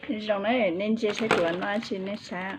Zoo na, nej ntsia saib kuv noj dab tsi nej saib.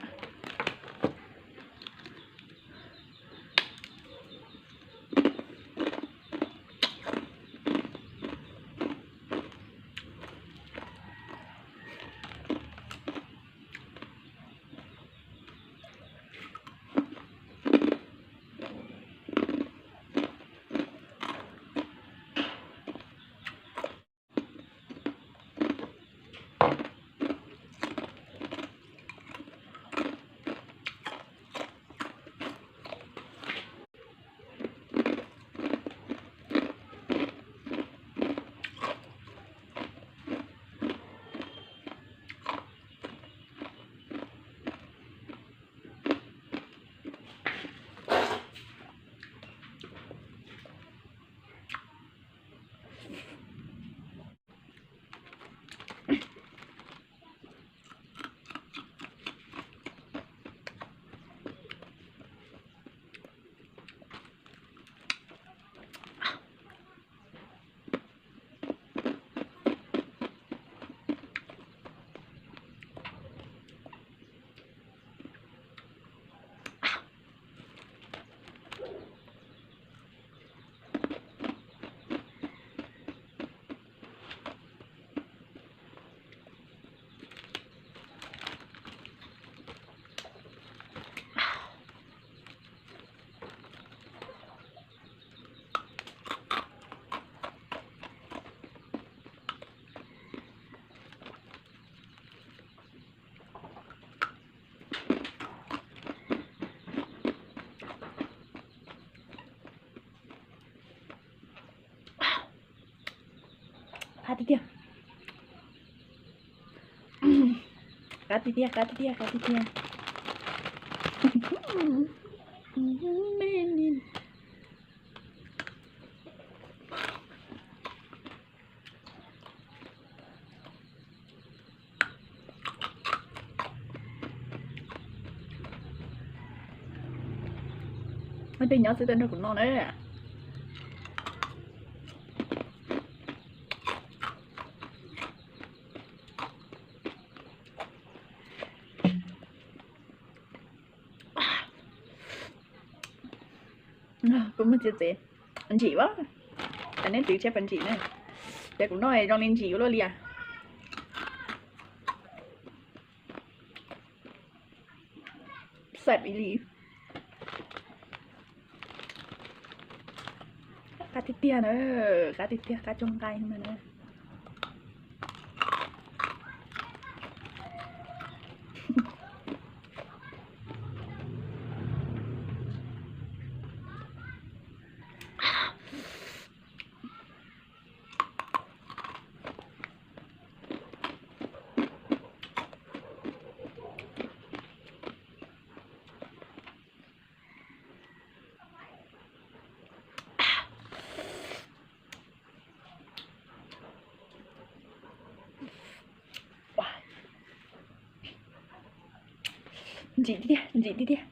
Qab tiag tiag. Qab tiag tiag, qab tiag tiag, qab tiag tiag. Tej nyob xwb tau nrog kuv noj na. Kuv mus txiav txev ntsim as, ces nej twv tshaib pas ntsim na. Ces kuv noj zoo li ntsim ua luaj li as. Xav ib li. Qab tiag tiag na, qab tiag tiag, qab cuag nqaij na. Ntsim tiag tiag, ntsim tiag tiag.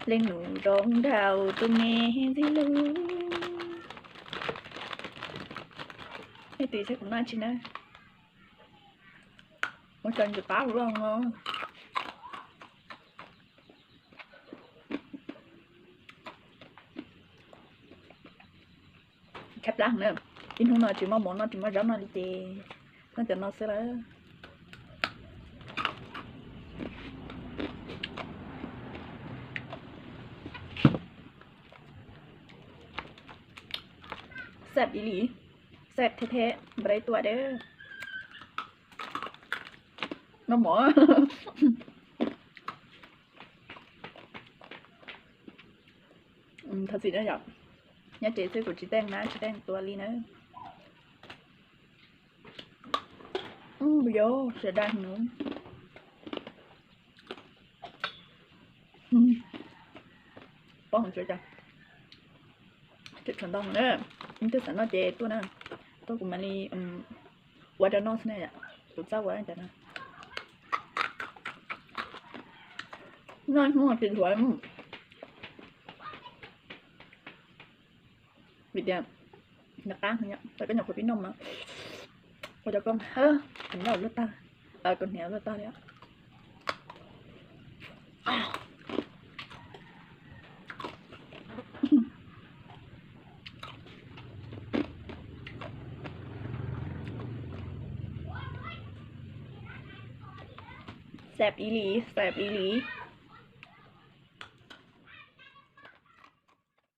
Leej nus zoo nraug tus me ntxwg lug. Nej twv saib kuv noj tsi na. Ua tsaug ntsis qab los. Tshaj plaws na, ib hnub no tsis muaj mov noj tsis muaj zaub noj li ces noj cov no xwb lawm. Xav ib li, xav thiab thiab, npam ib tuaj dab. Noj mov. Thov txim na yom, nyob tsev xwb kuv tsis teej na, tsis teej tua li na. Yos, sawv daws na. Poob hauv tsuav cas, tseem tshuav ntau na. Twg xav noj ces tuaj na, tuaj kuv mam li ua rau noj xwb na yom, kuv txawj ua cas na. Noj hnub tsis dhuav. Vim tias nws qab, tau koj nyuam qhuav pib noj mas Ua cov koob, kuv hniav luaj tag, kuv hniav luaj tag li. Xav ib li, xav ib li.